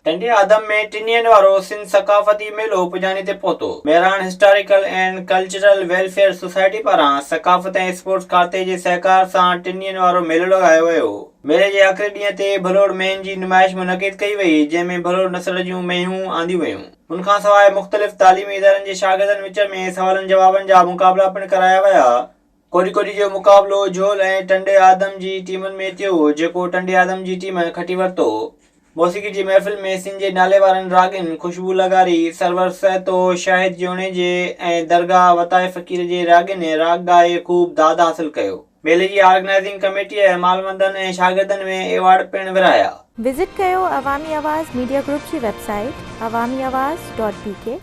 ٽنڊي آدم ۾ ٽنين وارو سنڌ ثقافتي ميلو پڄاڻي تي پهتو. Mehran historical and cultural welfare society پاران ثقافت ۽ اسپورٽس کاتي جي سهڪار سان ٽنين وارو ميلو لڳايو ويو. ميلي جي آخري ڏينهن تي ڀلوڙ مينهن جي نمائش منعقد ڪئي وئي، جنهن ۾ ڀلوڙ نسل جون مينهون آنديون ويون. ان کانسواء مختلف تعليمي ادارن جي شاگردن وچ ۾ سوالن جوابن جا مقابلا پڻ ڪرايا ويا. ڪوڏي ڪوڏي جو مقابلو جهول ۽ ٽنڊي آدم جي ٽيمن ۾ ٿيو، جيڪو ٽنڊي آدم جي ٽيم کٽي ورتو. موسيقي جي محفل ۾ سنڌ جي ناليوارن راڳين خوشبو لغاري، سرور سهتو، شاهد جوڻيجي ۽ درگاهه وتائي فقير جي راڳين راڳ ڳائي خوب داد حاصل ڪيو. ميلي جي آرگنائيزنگ ڪميٽيء مالوندن ۽ شاگردن ۾ ايوارڊ پڻ ورهايا. وزٽ ڪيو عوامي آواز ميڊيا گروپ جي website Awami Awaz dot B K.